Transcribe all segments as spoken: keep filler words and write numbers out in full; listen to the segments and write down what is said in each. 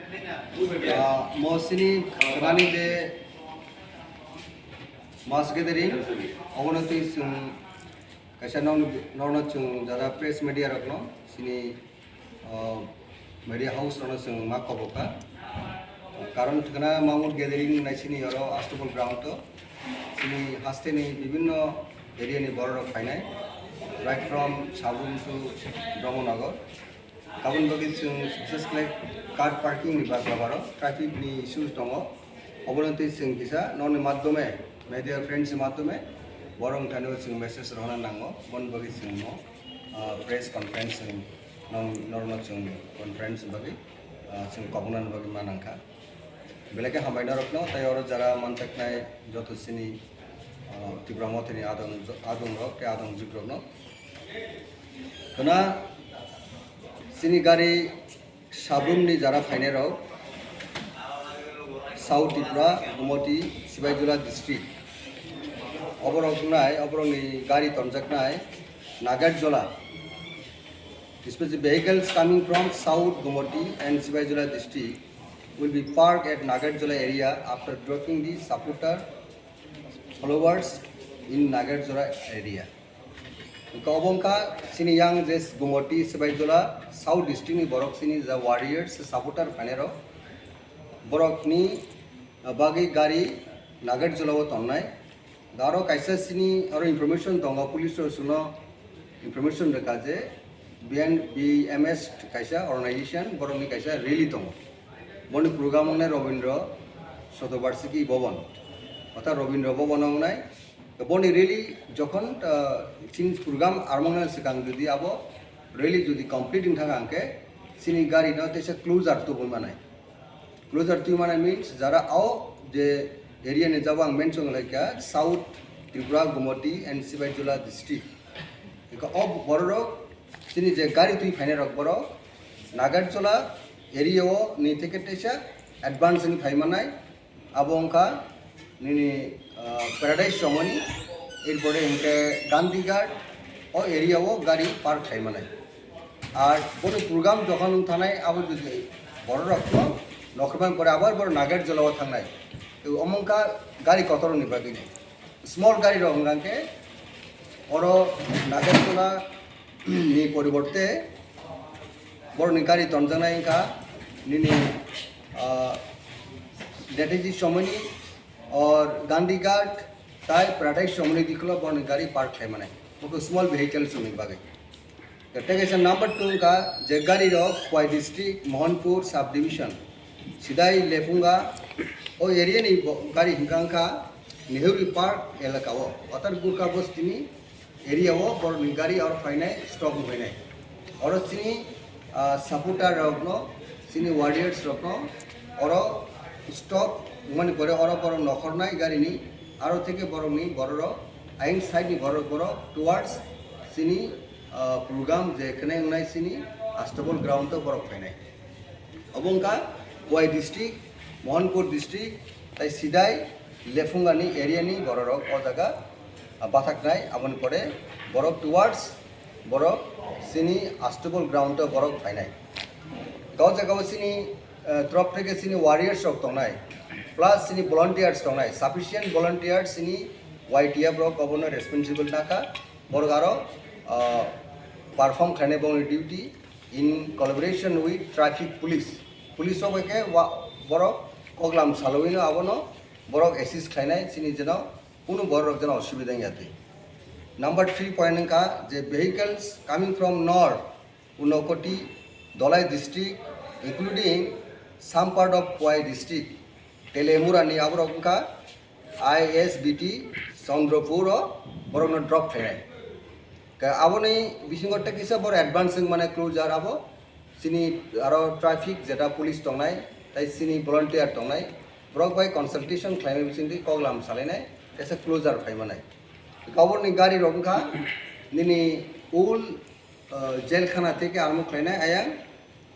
Ah, mo sini khwnani je mass gathering, obono twi chwng kaisa nok, nokno chwng jara press media rokno sini, ah, media house rokno chwng ma kobo kha. Karon thwkna Mamut gathering nai sini oro Astopol ground o sini haste ni bibinno area ni borok rok phainai, right from Sabrum to Brahmanagar. Aboni bagwi chwng bises khlai car parking ni bagwi aro traffic ni issues tongo. Obono twi chwng kisa nokni madhyome, media friends ni madhyome borok thani o chwng message rohorna nango. Boni bagwi chwng no, ah, press conference chwng nong-, norokno chwng conference ni bagwi, ah, chwng koboknani bagwi ma nangkha. Belai khe hambai norokno, tei oro jara manjaknai joto chini, ah, Tipra Mothani adong, adong rok tei adong jik rokno. Khwna chini gari Sabrumni jara phainairok South Tripura, Gumoti, Sibaijula district. Oborok wngnai, oborokni gari tonjaknai Nagarjola. Especially vehicles coming from South Gumoti and Sibaijula district will be parked at Nagarjola area after dropping the supporter followers in Nagarjola area. Hwnkhe obo wngkha chini yang je Gumoti Sibaijula South district ni borok chini ja warriors supporter phainairok borokni bagwi gari Nagarjola o tongnai. Aro kaisa sini aro information tongo, police rok chwngno information rwkha je B N, B M S kaisa organization, borokni kaisa rally tongo. Boni program wngnai Robindra Shatobarshiki Bhavan, orthat Robindra Bhavan wngnai. Boni rally jokhon, ah, chini program armangna swkang jodi abo rally jodi complete wngthang hwnkhe chini gari no teisa closure tubui manai. Closure twi mane means jara o je area ni jabo ang mention khlaikha, South Tripura, Gumoti and Sibaijula district. Eko o bororok chini je gari twi phainai rok borok Nagarjola area o ni theke teisa advance ni phai manai. Abo wngkha nini, ah, Paradise Chomoni, erpore hwnkhe Gandhi Ghat, o area o gari park khai manai. Ar boni program jokhon wng thanai abo jodi borok rok no nokhormani pore abar borok Nagarjola o thangnai. Omo wngkha gari kotor ni bagwi ni. Small gari rok hwnkha khe oro Nagarjola ni poriborte borokni gari tonjaknai wngkha nini, ah, Netaji Chomoni or Gandhi Ghat tai Paradise Chomoni dikhulo borokni gari park khlai manai. Bo khe small vehicles ni bagwi. Tei kaisa number two wngkha je gari rok Khowai district, Mohanpur subdivision, Sidai Lephunga o area ni bo-, gari hwnkha wngkha Nehru Park elaka o. Otar Gurkha Bosti ni area o borokni gari aro phainai, stop wngphainai. Oro chini, ah, supporter rokno, chini warriors rokno oro stop wngmani pore oro borok nokhornai garini, aro theke borokni bororok ayang side ni borok borok towards chini, ah, program je khwnai wngnai chini Astopol ground o borok phainai. Obo wngkha Khowai district, Mohanpur district, tai Sidai, Lephungani area ni bororok o jaga, ah, bathaknai, aboni pore borok towards borok chini Astopol ground o borok phainai. O jaga o chini, ah, torop theke chini warriors rok tongnai, plus chini volunteers tongnai, sufficient volunteers chini Y T F rok obono responsible nakha, borok aro, ah, perform khlainai bongni duty. In collaboration with traffic police, police rok bai khe wa-, borok koklam salawino abono borok assist khlainai chini jeno kunu borok jeno osubida wngya twi. Number three point wngkha je vehicles coming from north, Unakoti, Dhalai district, including some part of Khowai district, Telemurani aborok wngkha I S B T Chandrapur o borokno drop khlainai. Ka aboni bisingo tei kisa bor advance wng mane closure abo chini aro traffic jeta police tongnai tei chini volunteer tongnai borok bai consultation khlaimani bisingtwi koklam salainai kaisa closure phai manai. Kaborni gari rok wngkha nini ul, ah, jail khana theke armo khlainai ayang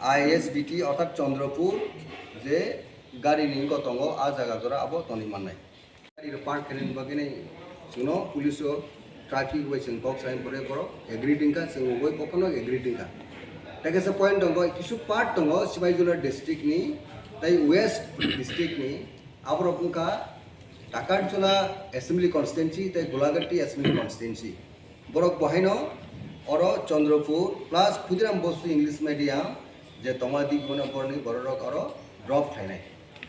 I S B T orthat Chandrapur je gari ni wngkha tongo a jaga jora abo toni mannai. Gari rok park khainani bagwi nai chwngno police o traffic bai chwng kok sai pore borok agree wngkha, chwng bai bokhorno agree wngkha. Tei kaisa point tongo, kisu part tongo Sibaijula district ni Tai West district ni aborok wngkha Takarjula assembly constituency tai Gulagatti assembly constituency. Borok bohaino oro Chandrapur plus Khudiram Bosu English medium je tongma di bono borni bororok oro drop khainai.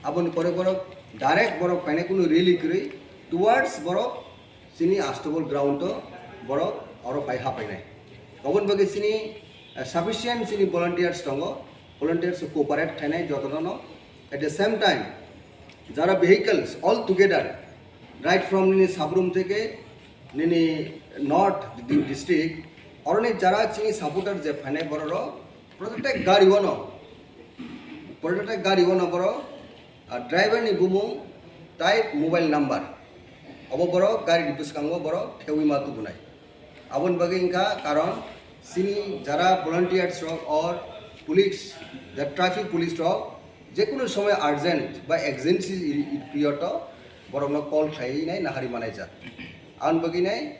Aboni pore borok direct borok phainai kunu rally kwrwi towards borok chini Astabol ground o borok oro phai hapainai. Oboni bagwi chini, eh, sufficient chini volunteers tongo, volunteers cooperate khainai jotono. At the same time, jara vehicles all together, right from nini Sabrum theke nini North di-, district, oroni jara chini supporter je phainai borok, protected gari ono, protected gari ono borok, ah, driver ni bumung tai mobile number, obo borok gari ni bwskango borok thewi ma tubunai. Aboni bagwi wngkha karon chini jara volunteers rok or police, the traffic police rok jekunu somoy urgent ba emergency period o borokno call khlaiwi nai nahari manai jak. Aboni bagwi nai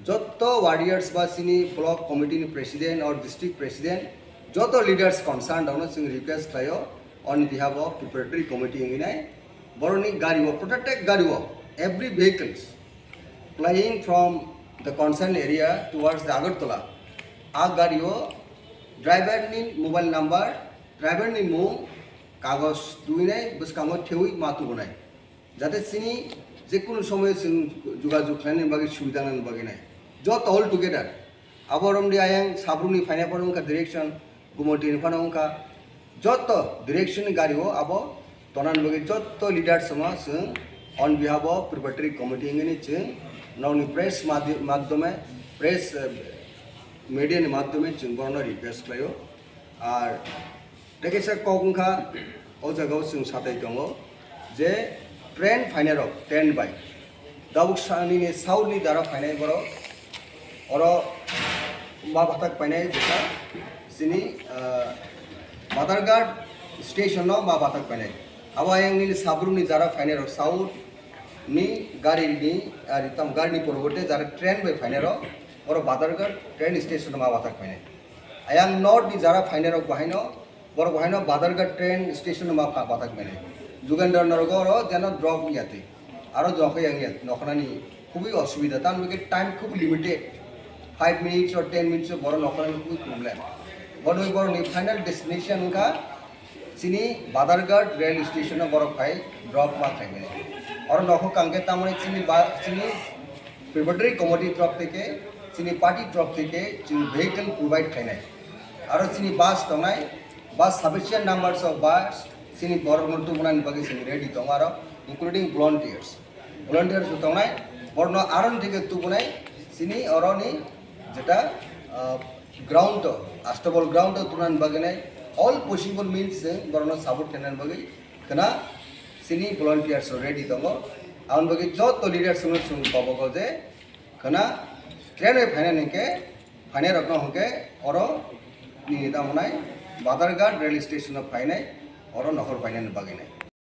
jotto warriors ba chini block committee ni president or district president, jotto leaders concerned rokno chwng request khlaio on behalf of preparatory committee wngwi nai borokni gari o, protected gari o, every vehicles plying from the concerned area towards the Agartala, a gari o driver ni mobile number, driver ni mung, kagoj tubunai bwskango thewi ma tubunai, jate chini jekunu somoy chwng jogajog khlainani bagwi subida nani bagwi nai. Joto all together abo romdi ayang Sabrumni phaina phano wngkha direction, Gumotini phano wngkha, joto direction ni gari o abo tonani bagwi joto leaders no chwng on behalf of preparatory committee wngwi chwng nokni press madhi-, madhyome, press, eh, media ni madhyome chwng borokno request khlaio. Ar tei kaisa kok wngkha, o jagao chwng satai tongo je train phainai rok, train bai tabuk sa-, nini south ni jara phainai borok, oro ma bathak painai jesa chini, ah, Badharghat station no ma bathak painai. Abo ayang nini Sabrumni jara phainai rok south ni gari ni, ah, tam gari ni poriborte jara train bai phainai rok, oro Badharghat train station no ma bathak painai. Ayang north ni jara phainai rok bahaino, borok bahaino Badharghat train station no ma pha-, bathak mene. Jugendra Nagar oro jeno drop wngya twi. Aro jokhe yang ya nokhnani khubui osubida, tamni hwnkhe time khub limited. Five minutes or ten minutes o borok nokhnani khubui problem. Borok, borokni final destination wngkha chini Badharghat rail station o borok phai drop ma khlai mene. Oro nokho kangkhe tamoni chini ba-, chini preparatory committee drop theke, chini party drop theke, chini vehicle provide khlainai. Aro chini bus tongnai, bus sufficient numbers of bus chini borokno tubunani bagwi chini ready tongo aro, including volunteers. Volunteers bo tongnai, borokno aron theke tubunai chini oroni jeta, ah, ground o, Astabol ground o tubunani bagwi nai all possible means chwng borokno support khlainani bagwi khna chini volunteers ready tongo. Aboni bagwi joto leaders no chwng kobogo je khna train bai phainani hwnkhe, phainai rokno hwnkhe oro nini tamo nai Badharghat rail station o phainai, oro nokhor painani bagwi nai.